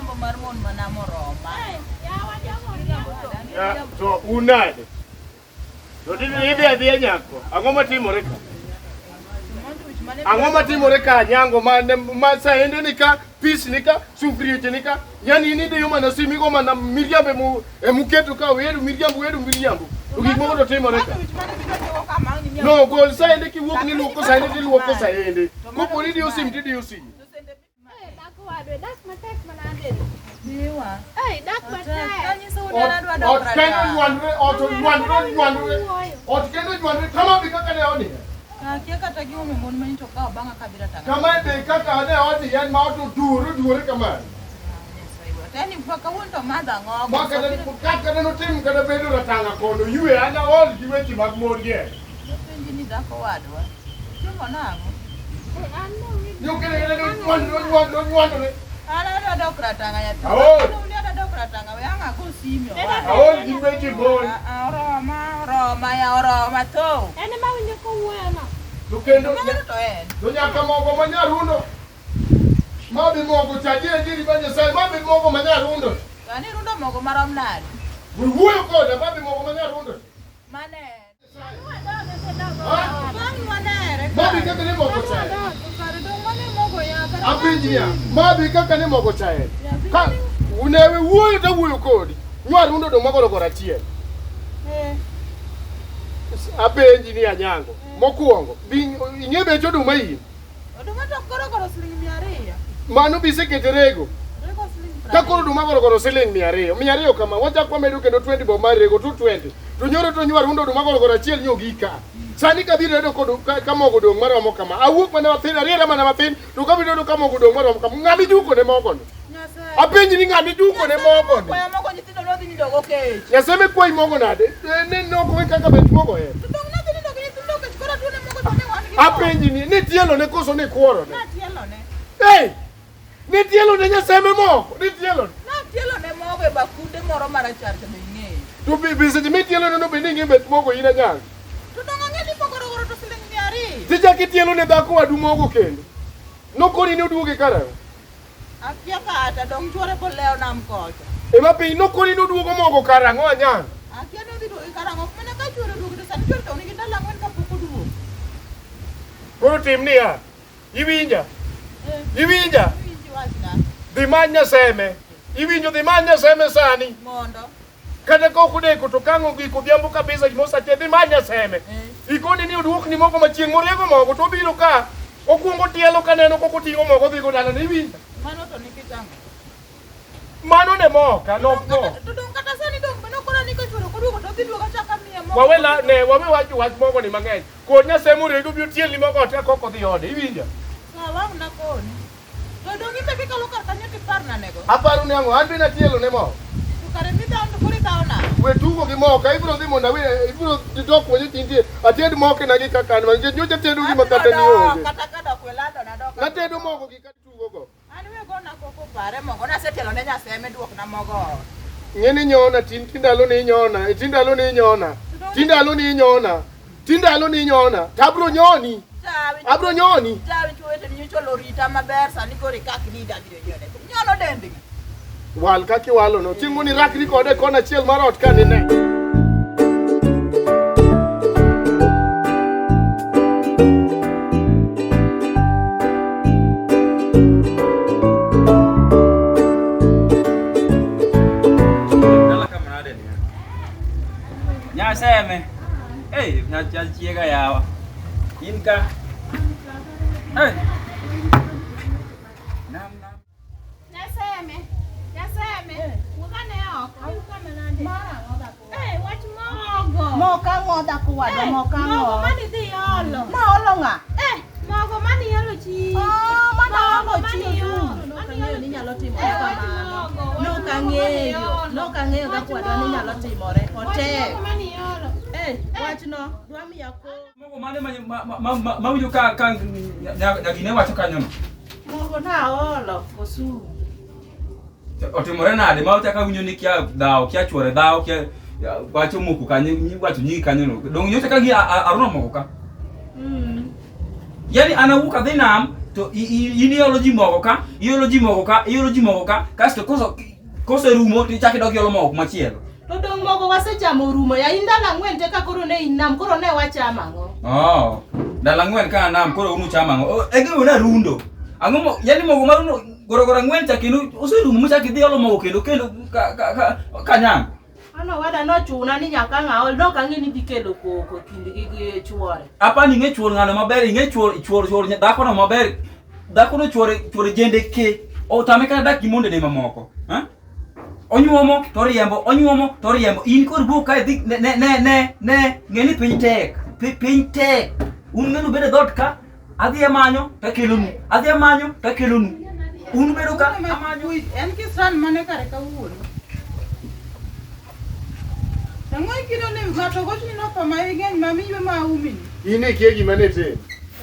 miriambo mar mon mana moroma. Ya, to unade? To idhi adhiya nyako. Ang'o matimore ka? Ang'o matimore ka nyango ma ma saende ni ka, pis ni ka, sufrieche ni ka. Yani in idiyo mana simu igo mana miriambo emu emuketo ka wedu miriambo wedu miriambo. To gik moko to timore ka. No, gol saende kiwuok ni luoko saende tiluoko saende. Kopo ni idiyo simu tidiyo simu. Ot kendo nywandre, ot onywandre, onywandre. Ot kendo onywandre kama be kaka ne odi. Akia kata gimomiyo mon ma nyocha okawo bang'a kabiro tanga. Kama be kaka ne odi en ma ot oduore oduore kamano. Tani kawuono to madho ang'o? Ma kata kaka ne notim kata bedo ratanga kono ywe an aol gi weche mag mon gi. Penji ni dhako wadwa. Timo nang'o? An adwa dok ratanga nyathi. Aol. Ni adwa dok ratanga we ang' ago sime owadwa. Aol gi weche mon. Ah, ah, Oroma, oroma ya oroma tho. En ema winjo kowuoyo no. To kendo Mano to en. to nyaka mogo ma nyarundo. Ma be mogo cha je jiri ba Nyasaye ma be mogo ma nyarundo. Sani rundo mogo marom nade? Wuoyo koda ma be mogo ma nyarundo. Mane en. Ha? Bang' wanere. Ma be kaka ne mogo cha. en. Kare dong' mane mogo ya kare. Apenji niya, ma be kaka ne mogo cha en. Ka unewe wuoyo to wuoyo kodi. Nyarundo dong' magorogoro achiel. Eh. Apenji ni anyango. Mokwongo, bi ing'e bech oduma in. Oduma to gorogoro siling 200. Mano bisekete rego. Rego siling Ka koro oduma gorogoro siling 200. 200 kama wachak wamedo kendo 20 bob mar rego 220. To nyoro to nywarundo oduma gorogoro achiel nyogi ka. Sani kabiro yudo kod ka, ka mogo dong' maromo kama. Awuok mana mathin, ariera mana mathin, to kabiro yudo ka mogo dong' maromo kama. Ng'ama ijuko ne mogo ni? Nyasaye. Apenji ni ng'ama ijuko ne mogo ni? Kwaya moko nyithindo nodhi nindo go kech. Nyasaye mekwayi mogo nade? Eh, Ne nok we kaka bech mogo en. To dong' nodhi nindo gi nyithindo kech koro atuone mogo to ne wan gi. Apenji ni, ni tielo ne koso ni kuoro ne? Natielo ne. Hey! Ni tielo ne Nyasaye mogo, ni tielo ne. Natielo ne mogo e bakunde moro marachar to be ing'eyo. To be seche mitielo ne no bende ing'e bech mogo in anyango. To dong' ang'e ni mogo gorogoro to siling 200. Tichak itielo ne dhako wadu mogo kendo. Nokoni ni oduoge karang'o? Akia kata dong' chuore bolewo nam kocha. Ema piny nokoni ni oduogo mogo karang'o anyango? Akia ni odhi duoge karang'o. Ok mana ka chuore oduogo to sani chuore to nigi ndalo ang'wen kapok oduogo. Koro tim niya, iwinja? Eh. Iwinja? Iwinji wachna. Dhi many Nyaseme. Iwinjo dhi many Nyaseme sani. Mondo. Kata ka ok odeko to kang' ogik odhiambo kabisa gimoro sa achiel dhi many Nyaseme. Eh. Ikoni ni oduokni mogo ma chieng' moriego mogo to obiro ka okwongo tielo kaneno kok oting'o mogo odhigo dalane iwinjo? Mano to nikech ang'o? Mano ne moka nok mo. To dong' kata sani dong' be nokona ni ka chuore ok oduogo to odhi duogo achako amiye mogo. Wawe la ne wawe wacho wach mogo ni mang'eny. Kod Nyasaye morego bi otielni mogo te kok odhi ode iwinjo? Sawa wang' nakoni. To dong' in be kikalo kar kanyo tiparna nego. Aparo ni ang'o an be natielo ne mogo. To kare midhawo to koro idhawo nang'o? We tugo gi moka ibiro dhi mondo awe ibiro dok kuonde tintie ated mokena gi kaka an nikech nyocha atedo gi makata ni Abiro dok, onge. Kata ka dok we lando na dok. Natedo mogo gi kaka tugo go. An we gona koko pare mogo nasetielo ne Nyaseme duokna mogo. Ng'e ni nyona tin tindalo ni inyona, tindalo ni inyona, tindalo ni inyona, tindalo ni inyona, to abro nyoni, Jawi abro nyoni. Jawi chuwete ni nyocha olorita maber sani koro ikakni ida biro nyone. Nyono dendgi. Wal kaka iwalo no, chieng' moro irakri kode e kona achiel mar ot ka nine. Dala kama nade ni? Nyaseme. Hey, nyachal chiega yawa. In ka. Hey. Nam nam. Nyaseme. Nyaseme. Wuok ane oko. Eh, wach mogo. Mok ang'o dhako wadwa, Eh, mok ang'o? Mogo mane idhi olo. Naolo ng'a? Eh, mogo mane iolo chi. Oh, mane aolo Mogo chi mane Osungu. iolo. Nok ang'eyo ni nyalo timore Eh, wach kamano. mogo, wach Nok mogo mane ang'eyo, iolo. nok ang'eyo Wach dhako wadwa ni mogo. nyalo timore. Wach Otek. mogo mane iolo. Eh, wachno dwa miya ko. Mogo mane ma winjo ka ka nyagine wacho kanyo no. Mogo naolo Osungu. Otimore nade ma ochaka winjo ni kia dhawo, kia chuore dhawo, kia wacho moko kanyo, wacho nyingi kanyo no. Dong nyocha ka gi Aruna moko ka. Yani an awuok adhi nam, To in iolo ji mogo ka, iolo ji mogo ka, iolo ji mogo ka, kasto koso koserumo to ichako idok iolo mogo kumachielo. To dong' mogo wasechamo orumo ya in ndalo ang'wen te ka koro ne in nam koro ne wachamo ang'o? Oh, ndalo ang'wen ka nam koro unu chamo ang'o? Oh, e gima narundo. Ang'o mo, yani mogo mar uno gorogoro ang'wen cha kendo oserumo michako idhi olo mogo kendo kendo ka ka ka kanyango. An owada nochuna ni nyaka ang' aol nok ang'e ni dhi kelo koko kindgi gi chuore. Apa ni ing'e chuor ng'ano maber, ing'e chuor chuor chuor dhakono maber. Dhakono chuore chuore jende ke. Otame kata dak gi mondene mamoko. Ha? Onyuomo to riembo, onyuomo to riembo. In kod wuok kae dhi ne ne ne ne ne ng'e ni piny tek. Piny tek. Un ng'enu bedo e dhoot ka adhi amanyo to akelonu. Adhi amanyo to akelonu. Un bedo ka amanyo. En kisan mane kare kawuono. Ang'o ikino ni ng'ato gochni notho ma ing'eny ma miywe ma umini. In ikia gima ne tim.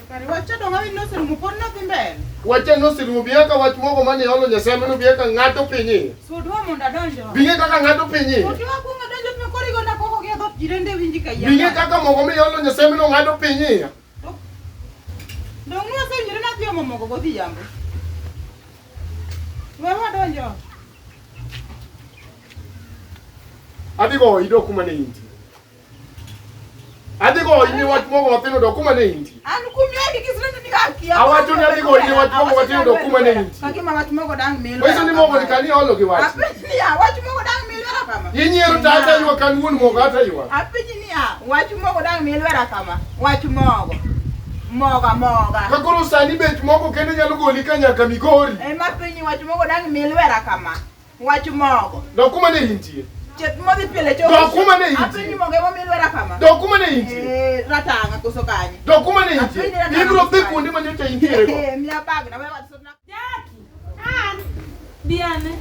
Kare wacha dong' awinjo noserumo pod nodhi mbele. Wacha noserumo biye ka wach mogo mane olo Nyasaye mano biye ka ng'ato piny iye. Sudwa mondo adonj ot. Biye kaka ng'ato piny iye. Sudwa kuong adonj ot koro igona koko gi e dhoot jirende winji ka yie. Biye kaka mogo miolo Nyasaye mano ng'ato piny iye. Dong' nwasewinjore nadhi omo mogo godhiambo. We wadonj ot. Adhi goyi dok kuma ne intie. Adhi goyi ni wach mogo mathin dok kuma ne intie. An kumyaki kisirende ni akia. Awacho ni adhi goyi ni wach mogo matin dok kuma ne intie. Kagima wach mogo dang' mil. Manyiso ni mogo ni kani olo gi wach. Apenji niya, wach mogo dang' milwera kama. Inyiero to ata ywak an wuon mogo ata ywak. Apenji niya, wach mogo dang' milwera kama. Wach mogo. Moga moga. Ka koro sani bech mogo kendo nyalo goli ka nyaka Migori. Ema penji wach mogo dang' milwera kama. Wach mogo. Dok kuma ne intie. Chep modhi piele choko. Dok kuma ne intie. Apenji mogo ema milwera kama. Dok kuma ne intie. Eh, ratanga koso kanye. Dok kuma ne intie. Apenji ratanga Ibiro koso dhi kanye. kuonde ma nyocha intiere go. Eh, miya bag na we wach sotna. Jackie, an biane.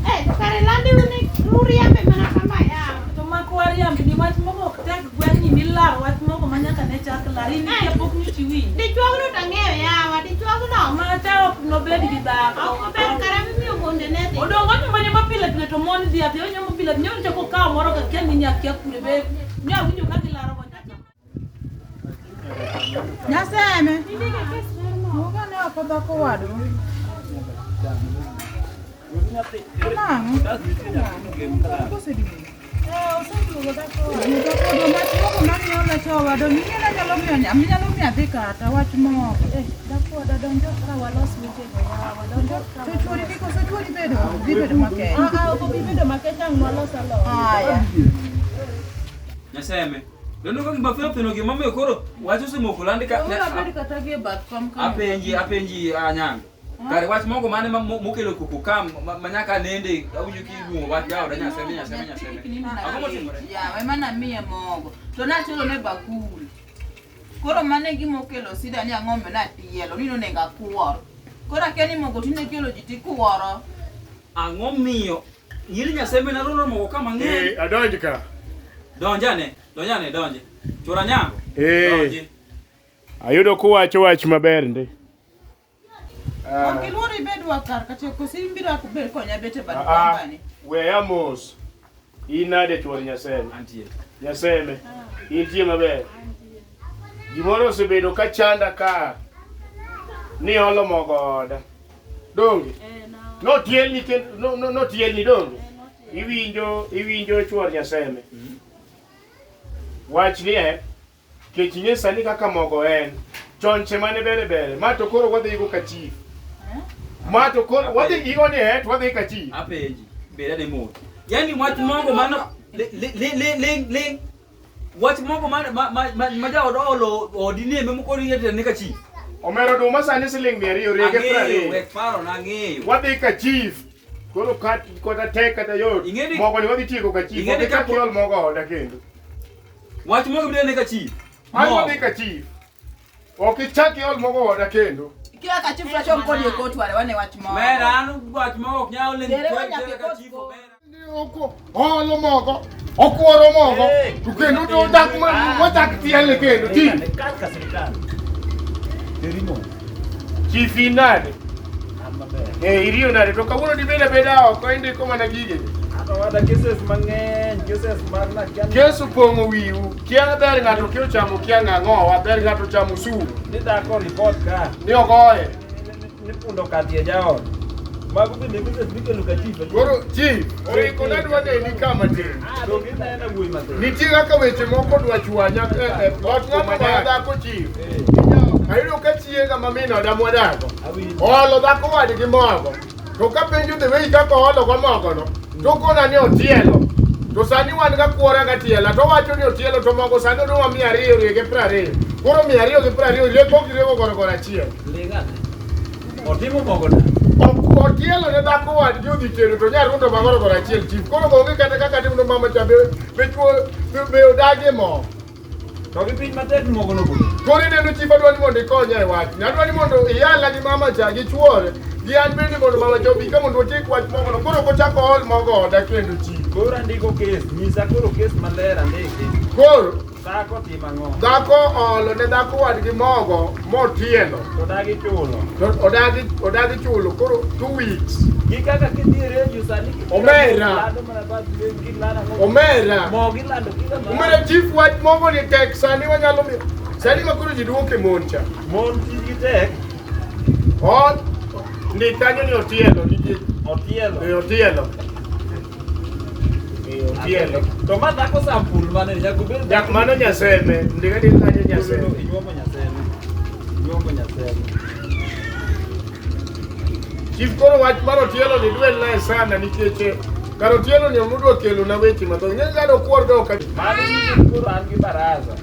Eh, to kare landi uni uriambe mana kama yawa. To mak wariambi ni wach moko ok tek gweng'ni milaro wach moko ma nyaka ne chak lar in ikia pok nyocha iwinjo. Dichuogno to ang'eyo yawa, dichuogno. Macha ok nobed gi dhako. Ok ober kare miyo monde ne dhi. Odongo onyuombo nyombo pile pile to mon dhi adhiya onyombo pile pile nyocha kokawo moro ka kia ni nyakia kure be nya winjo ka gilaro go nyacha. Nyaseme. Mogo ne oko dhako wadwa. Nang'o? Koseduogo. Eh, oseduogo dhako Dhako wadwa wach mogo mane olo cha wadwa minyalo nyalo miyo nyalo miyo adhi kata wach mogo. Eh, dhako wadwa donjo ka walos wechego yawa donjo ka. To chuori ni koso chuori bedo dhi bedo makech. Ah, ah, ok obi bedo makech ang' walos alosa. Aya. Nyaseme. Neno ka gima thino thino gima omiyo koro wach osemoko landi ka. Ula bed kata gi e bath kom kanyo. Apenji apenji Anyango. Kare wach mogo mane ma mokelo koko ka ma nyaka nende awinjo kiluongo wach jaoda Nyaseme Nyaseme Nyaseme. Ang'o motimore? Yawa ema namiye mogo. To nacholo ne bakul. Koro mano e gima okelo sida ni ang'o omiyo natielo ni nonego akuor. Koro akia ni mogo tinde kelo ji tikuoro. Ang'o miyo nyiri Nyaseme narono mogo ka mang'eny. Eh, adonj ka. Donjane, donjane, donje. Chora Nyango. Eh. Donje. Ayudo kuwacho wach maber ndi. Ok iluor ibed wa kar kachiel koso in biro bed konya bet e bath Ah, kambani. weya mos. In nade chuor Nyaseme? Antie. Nyaseme, intie maber. Gimoro osebedo ka chanda ka ni olo mogo oda. Donge? Notielni kendo no, no, notielni donge? Iwinjo iwinjo chuor Nyaseme. Wach ni e kech ing'e sani kaka mogo en. Chon che mane bere bere. Ma to koro wadhi go ka chief. Ma to koro wadhi igo ni e to wadhi ka chief. Apenji. Bed ane mos. Yaani wach mogo mano ling ling ling ling. Wach mogo mano ma ma ma, ma jaod olo odi ni ema koro itere ne ka chief. Omero oduma sani siling 200 rege Ang'eyo, 20. wek paro na ang'eyo. Wadhi ka chief. Koro kata tek kata yot. Ing'e ni- Mogo ni wadhi tieko ka chief. Ing'e ni Ok ichak kapo- iol mogo oda kendo. Wach mogo bende ne ka chief. An Mogo. wadhi ka chief. Ok ichak iol mogo oda kendo. Kila ka chief rachom kodi e kot ware wane wach mogo. Mera an wach mogo ok nyal ling. Dere Tere nyaka e ka kot chief go. omera. Oko olo mogo. Okuoro mogo. To kendo to dak ma wachak tiele kendo. Chief. Chief in nade? Eh, iriyo nade? To kawuono dibed abeda oko indiko mana gige. Owada cases mang'eny, cases mar nakia ni- Kes opong'o wiu. Kia ber ng'ato kia ochamo kia ng'ang'owa, ber ng'ato ochamo sum. Ni dhako report ka. Ni ogoye. Ni pundo kati e jaot. Mago bende cases mikelo ka chief. Koro chief, oriko nadwa neni kama tin. Donge inena wuoyi mathin. Nitie kaka weche moko dwa chwanya e ot ng'ato ma dhako chief. Ayudo ka chiega ma min oda mwadago. Oolo dhako wadgi mogo. To kapenjo the way kaka oolo go mogono, to kona ni otielo. To sani wan ga kuora ga tiela, to wacho ni otielo to mogo sani oduma 200 riege 20. Koro 220 rieko gi riego gorogoro achiel. Ling'ane. Otimo mogo na. Otielo ne dhako wadgi odhi tedo to nyarundo ma gorogoro achiel chief. Koro onge kata kaka timo mama cha be be odagi mo. To gi piny matek mogo no bende. Koro ineno chief adwa ni mondo ikonya e wach. Adwa ni mondo iyala gi mama cha gi chuore. Gi an bende mondo mama cha obi ka mondo watiek wach mogono. Koro ok ochak ool mogo oda kendo chief. Koro andiko kes, nyisa koro kes maler andiki. Koro Dhako timo ang'o? dhako oolo ne dhako wadgi mogo motielo. To odagi chulo. To odagi chulo koro 2 weeks. Gi kaka kidhi e redio sani. Omera. Lando mana bath gilando ang'o? Omera. Mogo ilando kila mahali. Omera chief wach mogo ni tek sani wanyalo miyo. Sani ma koro ji duoke mon cha. Mon tijgi tek. Ot ndik kanyo ni otielo nikech Otielo. Eh, otielo. Eh, otielo. To ma dhako sampul mane nyaka obed Jak mano nyaseme, ndik andika kanyo nyaseme. Inyuomo nyaseme. Inyuomo nyaseme. Chief koro wach mar otielo ni dwel nae sana nikech kar otielo ni omudwa kelo na weche mathoth. Ng'e ka dokuor ga ok Mano nikech koro an gi baraza.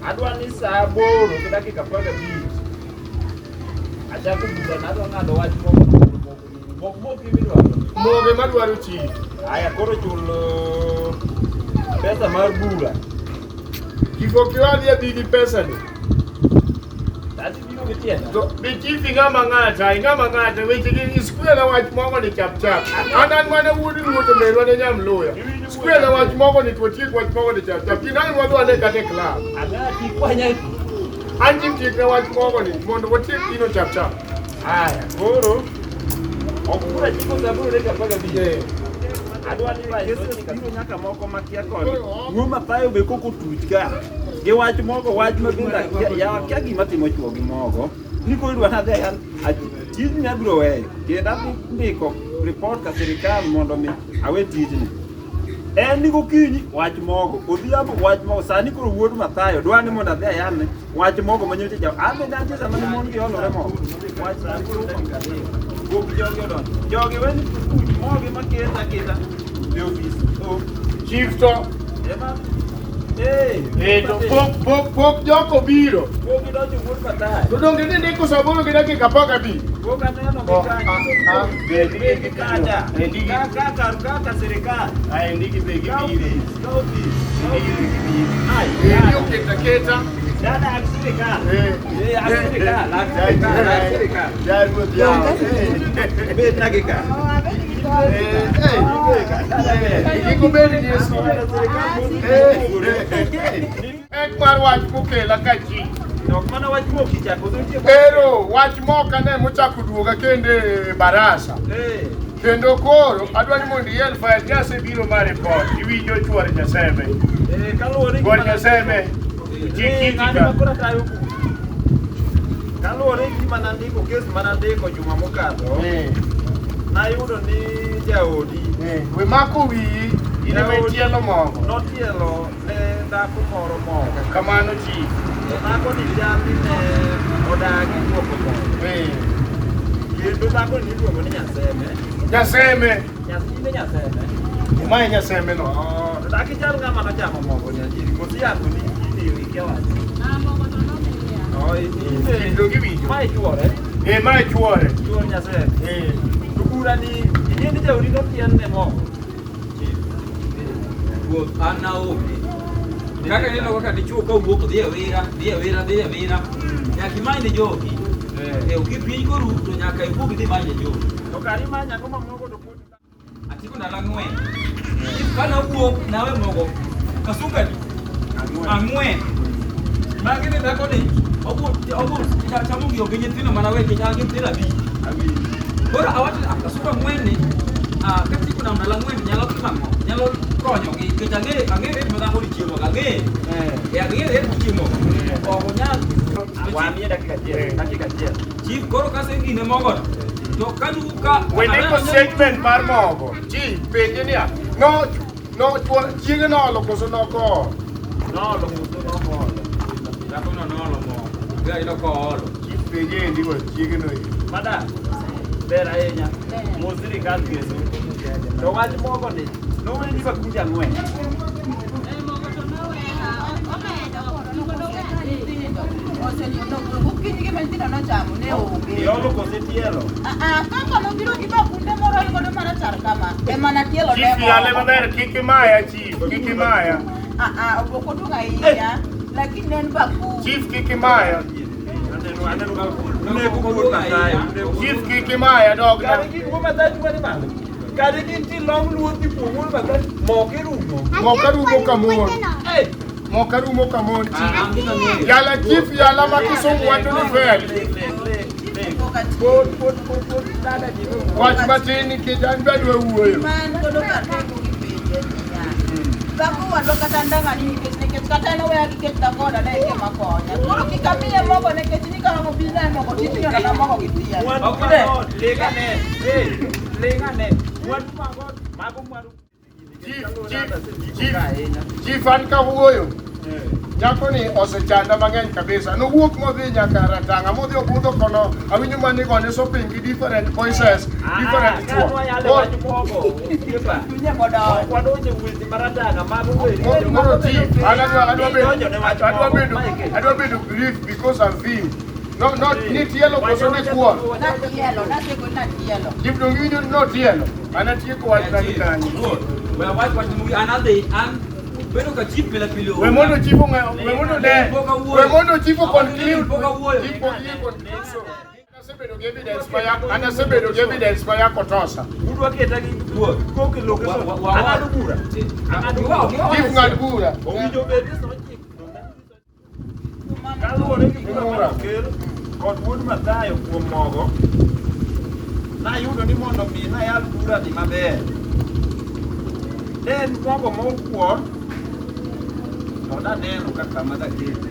Adwa ni saa 8 gi dakika 15. Achako bura na adwa ng'ado wach moko mondo moko moko midwaro. Moge madwaro chief. Aya koro chul pesa mar bura. Chief ok iwadhi adhi gi pesa ni. Tati biro gi tienda. To be chief ing'ama ng'ata, ing'ama ng'ata weche gi square na wach mogo ni chap chap. An mana wuod Luo to merwa ne nyam luya. Square na wach mogo ni to tiek wach mogo ni chap chap. Kinang wadwa ne kata e club. Ang'ati kwanya. An chief tiek na wach mogo ni mondo watiek gino chap chap. Aya koro ok bura chiko saa 8 dakika 15. Adwa ni cases biro nyaka moko makia kod. Wuo Mathayo be koko tuch ka. Gi wach mogo wach ma bende akia gima timo chuo gi mogo. Ni koro idwa nadhi ayal tijni abiro weyo. Kendo adhi ndiko report ka sirikal mondo mi awe tijni. En ni gokinyi wach mogo, odhiambo wach mogo. Sani koro wuod Mathayo dwa ni mondo adhi ayalne wach mogo manyocha cha. An bende antie sama ne mon gi olore mogo. Wach saa 8:02. Pok jogi odonjo. Jogi weni tuch mogi maketa aketa e ofis. Oh. Chief to Ema eh eh to pok joko biro. Pok gidonjo wuod Mathayo. To donge ni ndiko saa 8 gi dakika 15. Pok aneno gi kanyo. Bed gi kacha. Kaka kaka sirikal. Ai ndiki be gi Ka biro. ofis, ka ofis. Ka ofis. Ai. Endi oketa keta. Dada ak sirikal. Eh. Eh, ak sirikal, ak sirikal, ak sirikal. Jaruoth yawa. Bed na gi ka. Kik ubed ni e skul. Pek mar wach mokela ka chi. Ok mana wach moki cha, koso nitie Ero wach moka ne mochako duoga kendo e barasa. Eh. Kendo koro adwa ni mondo iel file ni asebiro mar report. Iwinjo chuor Nyaseme. Eh, kaluwore gi Chuor mana- Nyaseme. Eh, ng'ani ma koro tayo bura. Kaluwore gi gima nandiko, kes manandiko juma mokadho, nayudo ni jaodi We mako wiyi, in ema itielo mogo. Notielo ne dhako moro mogo. Kamano chi. To dhako ni chal ni ne odagi duoko mogo. Kendo dhako ni iluongo ni Nyaseme. Nyaseme. Nyasime Nyaseme. Mae Nyaseme no. Oh, to dak ichal ng'ama nochamo mogo ni adieri. Koso yango ni in ikia wach. Oh, Kendo giwinjo. Mae chuore. Eh, mae chuore. Chuor Nyaseme. Eh. To bura ni ing'e ni jaodi notiel ne mogo. Ruoth an naonge. Kaka ineno kaka dichuo ka wuok dhi e wira, dhi e wira, dhi e wira. Nyaka imany ne jogi. Eh, piny koru to nyaka iwuog idhi imany ne jogi. To kar imany ang'o ma mogo to pod Atiko ndalo 4. Ka nawuok nawe mogo kasungani ang'wen. Magi ni dhako ni obu chamo gi nyithindo mana we nikech an gi nyithindo 5. Koro awacho ni kasuku ang'wen ni katieko na ndalo ang'wen nyalo timo ang'o? Nyalo konyogi nikech ang'e rate ma dhako ni chiemo ang'e. Eh, ang'e rate chiemo. Ok onyal. Wamiye dakika achiel, dakika achiel. Chief koro kasegine mogono to kaduogo ka Wendiko statement mar mogo. Chief penje niya, no no chuo chiege noolo koso nokoolo? Noolo koso nokoolo? Dhakono noolo mogo. Gari nokoolo. Chief penje endi go chiege no endi. Madam, ber ahinya. Mos sirikal kendo. To wach mogo ni, noweni bakunde ang'wen. Gokinyi gima nyithindo nochamo ne onge. Iolo kose tielo? Kaka nobiro gi bakunde moro en godo marachar kama, ema natielo ne Chief yale maber kik imaya chief, kik imaya. Ok oduong' ahinya, lakini ne en bakul. Chief kik imaya. Aneno ka unego wuod Mathayo. Chief kik imaya dogna. Kare gin wuod Mathayo chwade malo. Kare gin ti long luo ti kuom wuod Mathayo. Moke rumo. Moka rumo kamon. Moka rumo kamon chief. Yala chief yala ma kisungu wacho ni fair. Wach matin nikech an be adwa wuoyo. Man godo kar teko gi penje niya. Dhako wadwa kata ndanga ni nikech kata en oweya gi kech dhako oda ne gima konya. Koro kik amiye mogo nikech ni kama obi ne mogo timiyo na mogo gi tielo. Mwandu mag ot, ling ane. Ling ane. Mwandu mag ot, mago mwandu. Chief an kawuoyo. Nyako ni osechanda mang'eny kabisa. Nowuok modhi nyaka Ratanga, modhi obudho kono. Awinjo mani gone shopping gi different voices, different Ka nwayale wach chuo. mogo, osiepa. Ok wadonje weche maratanga mago weche. Koro chief, an adwa bedo Idonjo ne wach adwa mogo, bedo Mike. adwa bedo brief because I'm thin. No, no, ni tielo koso ni kuon. Natielo, natieko natielo. Chief donge iwinjo ni notielo. An atieko wachna gi kanyo. We wach wach ni an adhi an bedo ka chief pile pile. We mondo chief ong'e, we mondo ne. We mondo chief o conclude. Pok awuoyo. Chief pok yie conclude. So, an asebedo gi evidence ma yako tosa. Udwa keta gi koke location. Ang'ado bura. Ang'ado bura. Chief ng'ad bura. Owinjo bed ni sa ochiko. Kaluwore gi bura mane okel kod wuod Mathayo kuom mogo, nayudo ni mondo mi nayal bura ni maber. Ne en mogo mokuor, to naneno kaka madakete.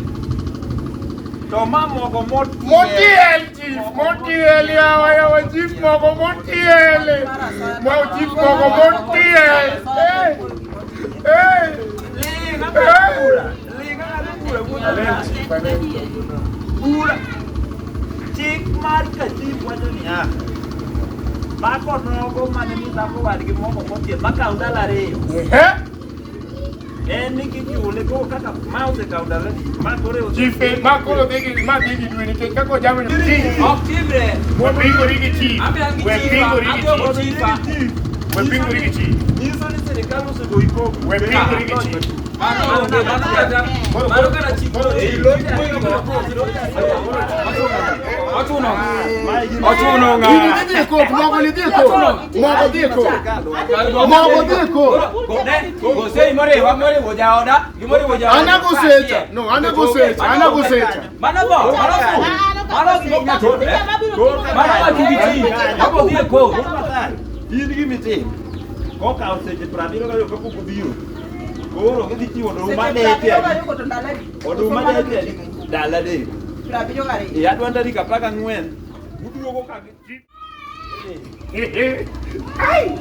To ma mogo motiel. Motiel chief, motiel yawa yawa chief mogo motiel. Mo chief mogo motiel. Eh. Eh. Ling ang'ado bura. Ling ang'ado bura wuod Alem Mathayo. chief, alem. Bura. Chik mar kachif wacho niya, dhako nogo mane ni dhako wadgi mogo motiel makawo ndalo ariyo. Eh? En ni kichule koro kaka ma osekawo ndalo adi, ma koro Chief, ma koro dhi gi ma dhi gi dwe nikech kaka ojamni chief. Ok timre. We pingori gi chief. An be an gi We chifa, pingori gi agombo chief. chifa. We pingori gi chief. Nyiso ni sirikal osegoyi koko. We pingori gi chief. Mano onge, mano kata mano kata chief. Ochuno. Ochuno ng'a. Gini dhi e court, mogo ni dhi e court. Mogo dhi e court. Mogo dhi e court. Gosei moriwo moriwo jaoda, gimoriwo jaoda. An ago secha. No, an ago secha. An ago secha. Mano bo, mano fu. Mano gima ok nyal timre. Mano wacho gi chief. Mogo dhi e court. In gimitimo, kokawo seche 72 kapok obiro, koro gidhi chiwo oduma deche adi? Oduma deche adi? Ndalo adek. 72. E adwa tarik 14, uduogo ka gi... Ai!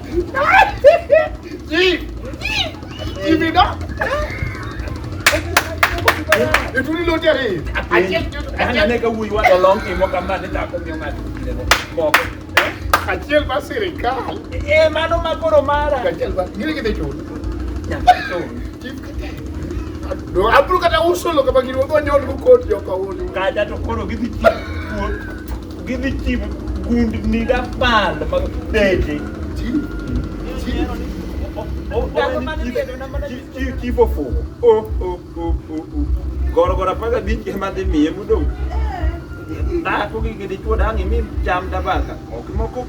Chief! Chief idok! Ituni loti ariyo. Achiel Anene ka wuoyi wado long timo kama ni dhako miyo ng'ato kinene moko. Achiel mar sirikal. Eh, mano ma koro mara. Achiel mar gini gidhi chulo. Nyaka ichul. Chief Do abro kata uso lo kama gini wadhi nyon go kot joka wuon. Kacha to koro gidhi chiwo gidhi chiwo gundni 10 mag deche. Chief. Chief. Chief ofuwo. O o o o o. Gorogoro 15 ema dhi miye modong'. Dhako gi dichuo dang' imi cham dabaka. Ok moko